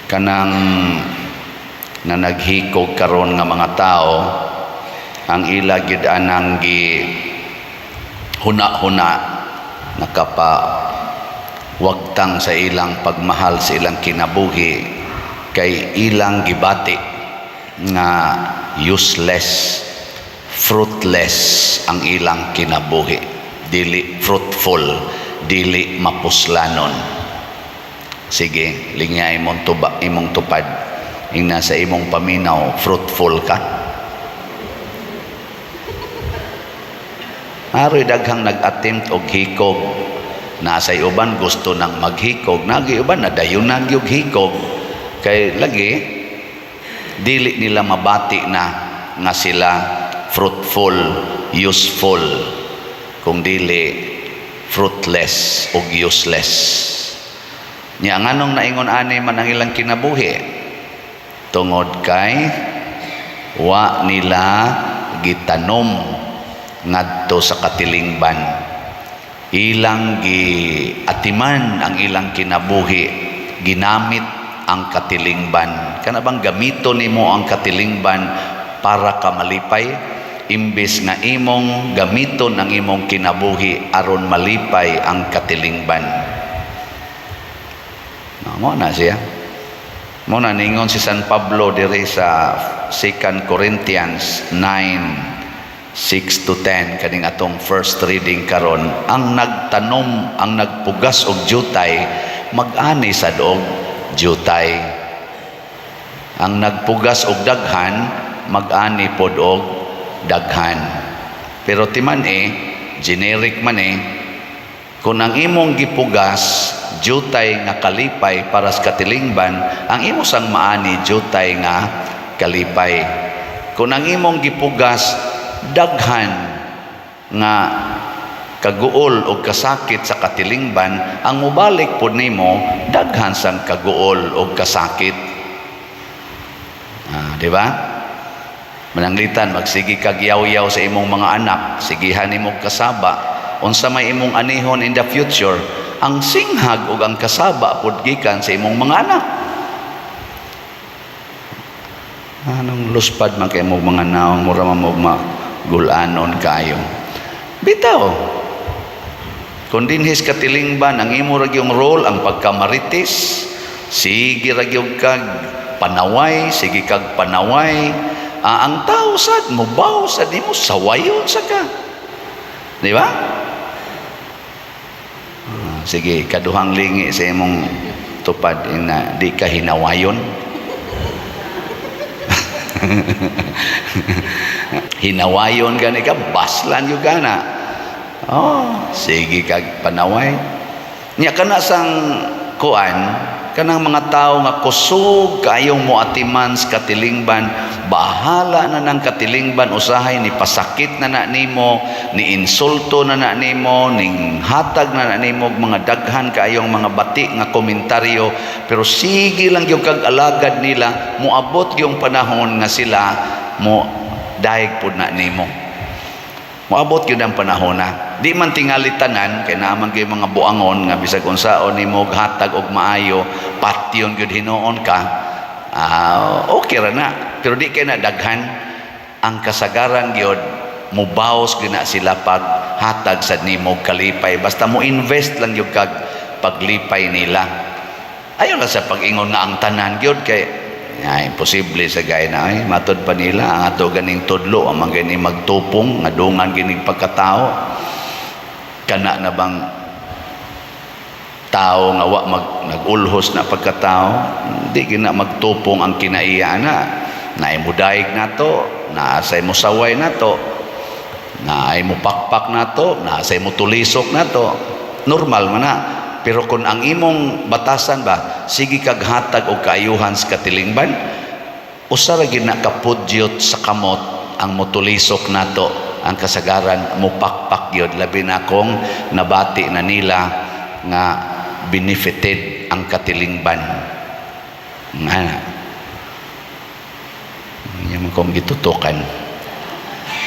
Kanang nga naghikog karon nga mga tao, ang ila gid anang gi huna-huna nakapa wagtang sa ilang pagmahal sa ilang kinabuhi kay ilang gibati nga useless, fruitless ang ilang kinabuhi, dili fruitful, dili mapuslanon. Sige, lingya imong tuba, imong tupad, ingna sa imong paminaw, fruitful ka? Aroy daghang nag-attempt og hikog. Nasa uban gusto nang maghikog, nagi uban nadayon na gyud hikog kay lagi dili nila mabati na nga sila fruitful, useful, kung dili fruitless ug useless. Nya nganong naingon ani man ang ilang kinabuhi? Tungod kay wa nila gitanom ngadto sa katilingban. Ilang giatiman ang ilang kinabuhi, ginamit ang katilingban. Kana bang gamito nimo ang katilingban para ka malipay, imbes nga imong gamiton ang imong kinabuhi aron malipay ang katilingban? No, mo na siya. Mo na ningon si San Pablo diri sa 2 Corinthians 9:6 to 10, kaning atong first reading karon: ang nagtanom, ang nagpugas og jutay, mag-ani sad og jutay. Ang nagpugas og daghan, mag-ani pod og daghan. Pero timan eh, generic man eh, kung ang imong gipugas jutay nga kalipay para sa katilingban, ang imo sang maani jutay nga kalipay. Kung ang imong gipugas daghan nga kaguol o kasakit sa katilingban, ang mubalik pod nimo daghan sang kaguol o kasakit. Ah, di ba? Mananglitan magsige kag yaw-yaw sa imong mga anak, sigihan nimong kasaba, unsa may imong anihon in the future? Ang singhag ug ang kasaba pud gikan sa imong mga anak. Anong luspad man kay imong mga naong, mura man mo magulanon kayo. Bitaw. Kung dinhis katilingban, ang imo ra gyung role ang pagkamarites, sige ra gyud kag panaway, sige kag panaway. Ah, ang tao sad mobaw sad nimo, sawayon sa ka. Di ba? Ah, sige, kaduhang lingi sa imong tupad ina, di ka hinawayon. Hinawayon gani ka, baslan gyud ka na. Oh, sige kag panaway. Nya kana sang kuan, kanang mga tao nga kusog kayong moatiman sa katilingban, bahala na ng katilingban, usahay ni pasakit na na nimo, ni insulto na na nimo, ning hatag na na nimo og mga daghan kaayong mga bati nga komentaryo, pero sige lang gyud kag alagad nila, moabot yung panahon nga sila mo daig pud na nimo. Moabot gyud ang panahon na. Di man tingali tanan kay naa man gyud mga buangon nga bisag unsaon nimo og hatag og maayo, patyon gyud hinuon ka. Ah, okay ra na. Pero di kay na daghan. Ang kasagaran gyud mubaos gyud na sila pag hatag sa nimo kalipay, basta mo invest lang gyud kag paglipay nila. Ayo lang sa pag-ingon nga ang tanan gyud kay ay, imposible sa gay na ay matod pa nila ang ato ganing tudlo ang mga gani magtupong nga dungan gining pagkatao. Kana na bang tao nga wa mag nag-ulhos na pagkatao, di gina magtupong ang kinaiya na naay mudaig nato, naasay mo saway nato, naay mo pakpak nato, naasay mo tulisok nato. Normal man na. Pero kung ang imong batasan ba, sige kag hatag og kaayuhan sa katilingban, usa ra gyud na kapudyot sa kamot ang motulisok nato. Ang kasagaran mupakpak gyud, labi na kung nabati na nila nga benefited ang katilingban. Nga inya man kong gitutukan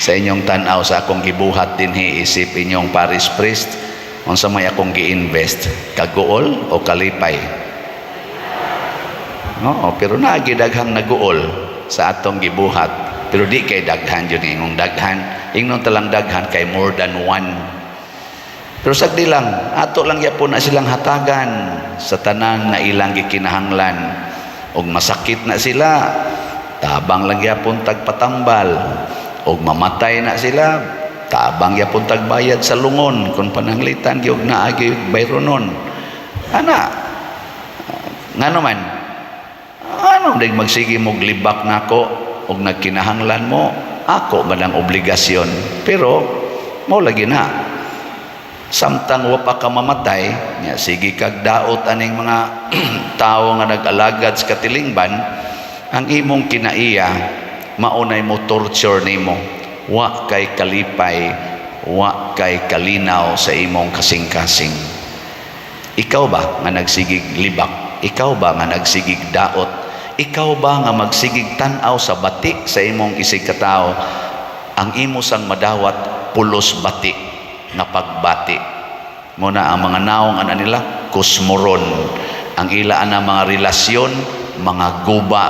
sa inyong tan-aw sa akong gibuhat dinhi isip inyong parish priest, unsa may akong gi-invest, kaguol o kalipay? Oo, pero naagi daghang naguol sa atong gibuhat. Pero di kay daghan yun, ingong daghan. Ingnon talang daghan kay more than one. Pero sagdi lang, ato lang gyapon na silang hatagan sa tanan nga ilang gikinahanglan. Og masakit na sila, tabang lang gyapon tagpatambal. Og mamatay na sila, tabang gyapon tagbayad sa lungon kung pananglitan gyud naagi bayronon. Ana, ngano man, ano dig magsige mo libak nako og nagkinahanglan mo, ako man ang obligasyon. Pero mo lagi na samtang wa pa ka mamatay nya, sige kag daot aning mga tawo nga nag-alagad sa katilingban, ang imong kinaiya maunay mo torture nimo. Wa kay kalipay, wa kay kalinaw sa imong kasing-kasing. Ikaw ba nga nagsigig libak? Ikaw ba nga nagsigig daot? Ikaw ba nga magsigig tan-aw sa bati sa imong isig katawo? Ang imo sang madawat pulos bati nga pagbati mo na. Ang mga naong ana nila kusmoron ang ila ana mga relasyon, mga guba,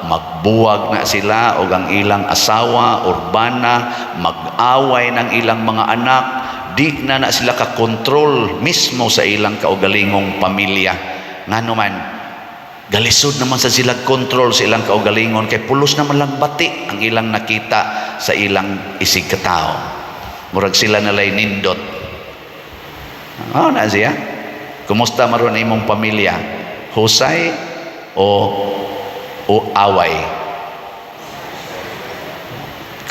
magbuwag na sila og ang ilang asawa or bana, mag-away ng ilang mga anak, di na na sila ka-kontrol mismo sa ilang kaugalingong pamilya. Ngano man, galisod naman sa sila kontrol sa ilang kaugalingon kay pulos naman lang bati ang ilang nakita sa ilang isig katao. Murag sila nalay nindot. Oh, na siya. Kumusta maron imong pamilya? Husay o away?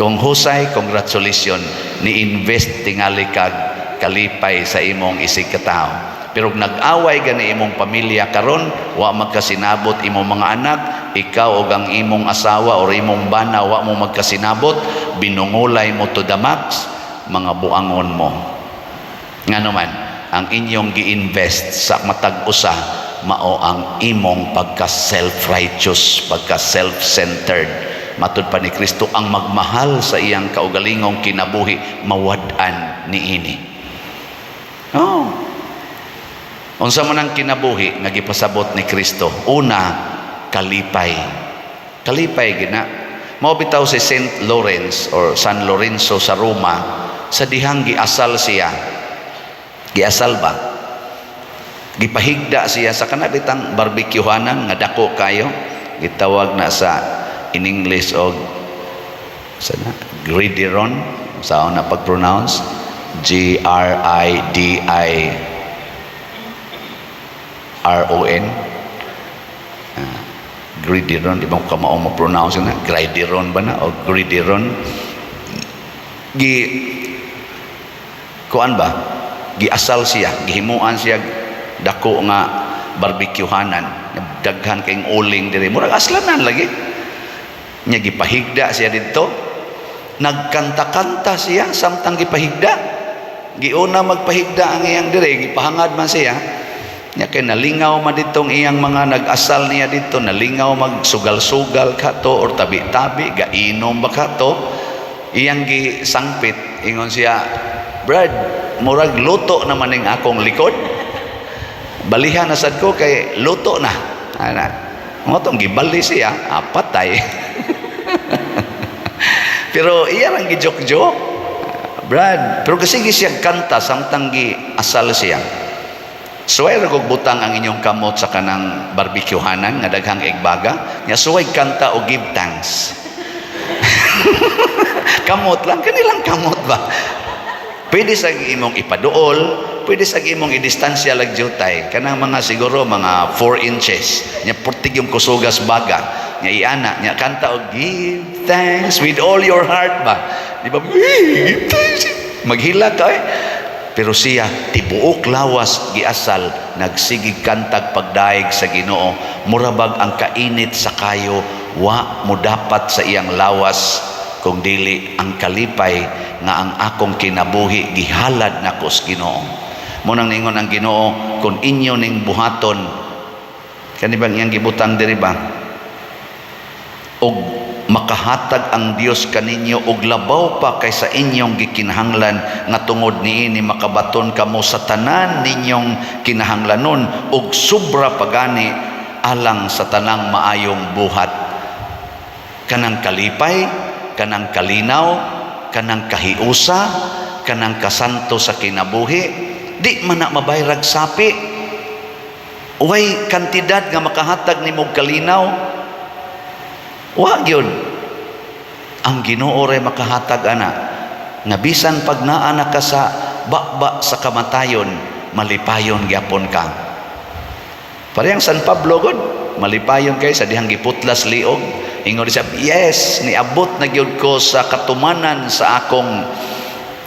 Kung husay, congratulations, ni-invest tingali kag kalipay sa imong isig katao. Pero kung nag-away gani imong pamilya karon, wa magkasinabot imong mga anak, ikaw og ang imong asawa or imong bana wa mo magkasinabot, binungulay mo to the max, mga buangon mo. Ngano man, ang inyong gi-invest sa matag usa mao ang imong pagka self-righteous, pagka self-centered. Matud pa ni Kristo, ang magmahal sa iyang kaugalingong kinabuhi mawad-an niini. Oh. Unsa man ang kinabuhi nga gipasabot ni Kristo? Una, kalipay. Kalipay gina. Mao bitaw si Saint Lawrence or San Lorenzo sa Roma, sa dihang giasal siya. Giasal ba? Gipahigda siya sa kanabitang barbecuehanan nga dako kayo. Gitawag na sa in English og sa na Gridiron sa na pag-pronounce, Gridiron. Gridiron, di ba ko kamao mo pronounce na Gridiron ba na o Gridiron? Gi kuan ba, giasal siya, gihimuan siya dako nga barbecuehanan, daghan kayong uling diri, murag aslanan lagi nya. Gipahigda siya didto, nagkanta-kanta siya samtang gipahigda. Giuna magpahigda ang iyang dire, gipahangad man siya nya kay nalingaw man ditong iyang mga nag-asal niya dito, nalingaw magsugal-sugal kato or tabi-tabi, gainom ba kato. Iyang gisangpit, ingon siya, "Brad, murag luto naman ning akong likod, balihan na sad ko kay luto na." Ana mo tong gibali siya, ah, patay. Pero iya lang gi-joke-joke, Brad. Pero kasi siya kanta samtang gi asal siya. Suway ra kog butang ang inyong kamot sa kanang barbecuehanan nga daghang igbaga. Nya suway kanta o give thanks. Kamot lang, kanilang kamot ba? Pwede sa imong ipaduol, pwede sa imong idistansya lag jutay. Kanang mga siguro mga 4 inches. Nya purtig yung kusugas baga. Nya iana, nya kanta og give thanks with all your heart ba? Di ba? "Give thanks." Maghila ka eh. Pero siya, tibuok lawas giasal, nagsigig kantag pagdaig sa Ginoo, murabag ang kainit sa kayo, wa mo dapat sa iyang lawas, kung dili ang kalipay nga ang akong kinabuhi gihalad nako sa Ginoo. Mo nang ningon ang Ginoo, kung inyo ning buhaton, kani bang iyang gibutang diri ba? Og makahatag ang Dios kaninyo og labaw pa kaysa inyong gikinahanglan, nga tungod niini makabaton kamo sa tanan ninyong kinahanglanon ug sobra pagani. alang sa tanang maayong buhat. Kanang kalipay, kanang kalinaw, kanang kahiusa, kanang kasanto sa kinabuhi, di man na mabayrag sapi. Way kantidad nga makahatag nimo kalinaw. Wa gyud. Ang Ginoo ray makahatag ana nga bisan pag naa na ka sa baba sa kamatayon, malipayon gyapon ka. Parehang San Pablo gud, malipayon kay sa dihang giputlas liog. Ingon siya, "Yes, niabot na gyud ko sa katumanan sa akong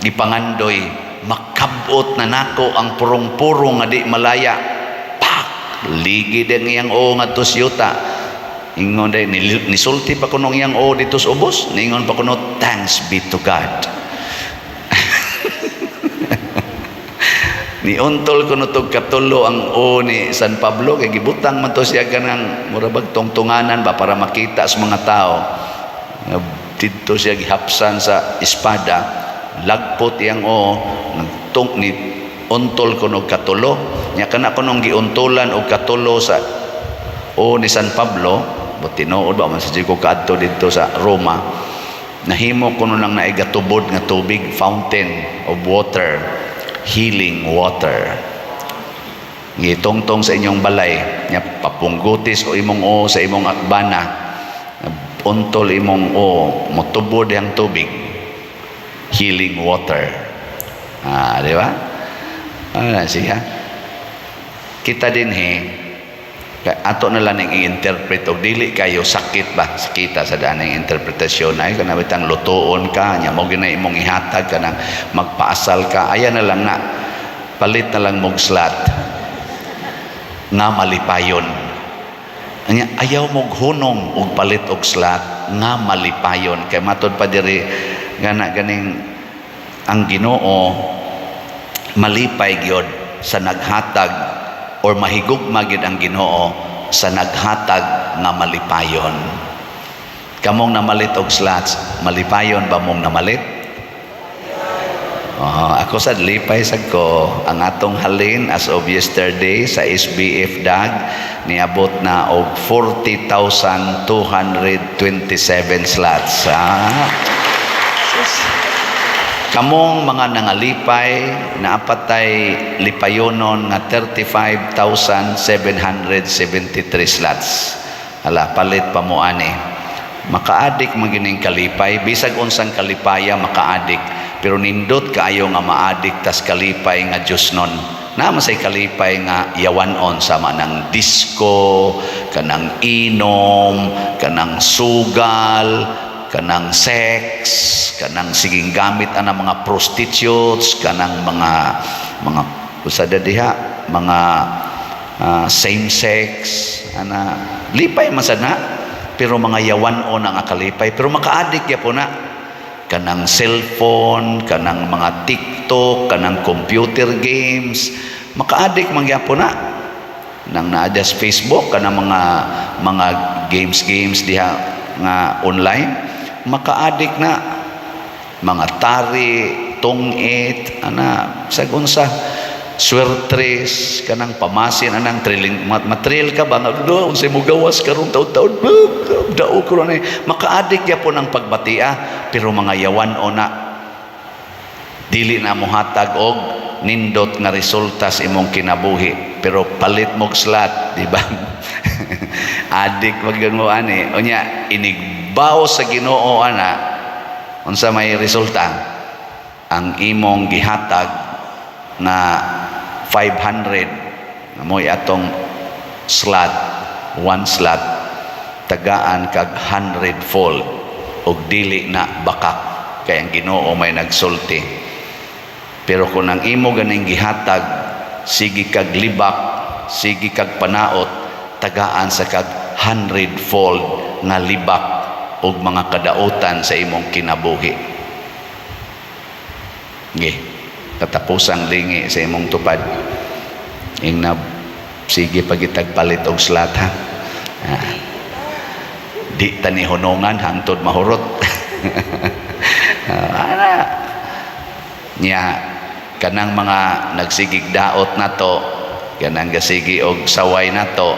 gipangandoy. Makabot na nako ang purong-purong nga di malaya." Pak! Ligi din iyang o ngadto sa yuta. Ingon day, nisulti pa kuno iyang o dito sa ubos. Ningon pa kuno, "Thanks be to God." Niuntol kuno tog katulo ang o ni San Pablo kay gibutang man to siya kanang mura bag tungtunganan ba para makita sa mga tao. Nga didto siya gihapsan sa espada, lagpot iyang o nagtung ni untol kuno katulo. Nya kana kunong giuntolan og katulo sa o ni San Pablo, but tinuod ba man sa ko kaadto didto sa Roma, nahimo kuno nang naigatubod nga tubig, fountain of water, healing water. Gitungtong sa inyong balay nya, papunggutis o imong o sa imong akbana, untol imong o, motubod ang tubig, healing water. Ah, di ba? Ah, siya kita din he ato na lang ning i-interpret og dili kayo sakit ba sakita sa daning interpretasyon ay kana bitang lutuon ka nya mo gina imong ihatag, kanang magpaasal ka, ayan na lang na palit na lang mog slot nga malipayon. Anya ayaw mog hunong og palit og slot nga malipayon kay matod pa diri gana ganing ang Ginoo malipay gyud sa naghatag or mahigugma gyud ang Ginoo sa naghatag nga malipayon. Kamong namalit og slots, malipayon ba mong namalit? Oh, ako sad lipay sad ko. Ang atong halin as of yesterday sa SBF DAG niabot na og 40,227 slots. Ah. Kamong mga nangalipay, naapatay lipayonon nga 35,773 slots. Hala, palit pa mo ani. Makaadik man gining kalipay, bisag unsang kalipaya makaadik, pero nindot kaayo nga maadik tas kalipay nga Diyos nun. Naa say kalipay nga yawanon sama ng disco, kanang inom, kanang sugal, kanang sex, kanang siging gamit ana mga prostitutes, kanang mga usada diha, mga same sex, ana lipay man sad na, pero mga yawan-on ang kalipay, pero makaadik gyapon na. Kanang cellphone, kanang mga TikTok, kanang computer games, makaadik man gyapon na. Nang naa sa Facebook, kanang mga games games diha nga online, makaadik na. Mga tari, tungit, ana, sag unsa, swertres, kanang pamasin, anang thrilling, matrill ka ba nga, "Do, unsay mo gawas karong taon-taon, dao ko na." Makaadik gyapon ang pagbatia, pero mga yawan o na, dili na mohatag og nindot nga resulta sa imong kinabuhi. Pero palit mog slot, di ba? Adik wag mo ani. Unya inigbaw sa Ginoo ana, unsa may resulta? Ang imong gihatag na 500 mo'y atong slot, one slot, tagaan kag 100 fold og dili na bakak kay ang Ginoo may nagsulti. Pero kung ang imo ganing gihatag sige kag libak, sige kag panaot, tagaan sa kag 100 fold nga libak og mga kadautan sa imong kinabuhi. Ge, katapusang lingi sa imong tupad. Ingna sige pagitag palit og slot ha. Ah. Di ta ni hunungan hangtod mahurot. Ah, ana. Nya kanang mga nagsigig daot nato, kanang gasigi og saway nato,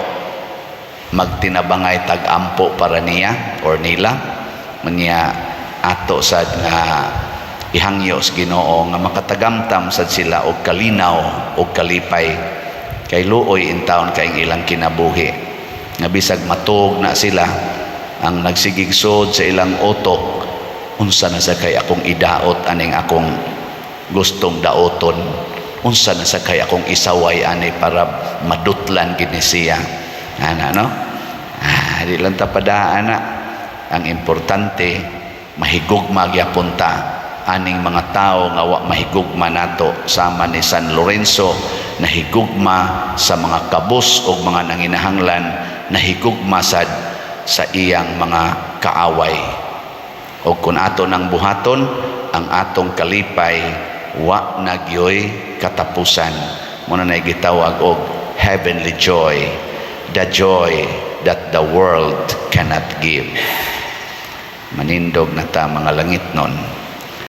Magtinabangay tag-ampo para niya or nila. Manya ato sad nga ihangyo sa Ginoo nga makatagamtam sad sila og kalinaw og kalipay, kay luoy intawon kay ilang kinabuhi nga bisag matug na sila, ang nagsigig sod sa ilang utok, "Unsa na sa kay akong idaot aning akong gustong daoton? Unsa na sa kay akong isaway ani para madutlan gid ni siya?" Ana, no? Ah, di lang ta padaan na. Ang importante, mahigugma gyapon ta aning mga tao nga wa mahigugma nato, sama ni San Lorenzo, nahigugma sa mga kabus o mga nanginahanglan, nahigugma sad sa iyang mga kaaway. O kung ato nang buhaton, ang atong kalipay wa na gyoy katapusan. Mao na gitawag og heavenly joy, the joy that the world cannot give. Manindog na ta, mga langitnon.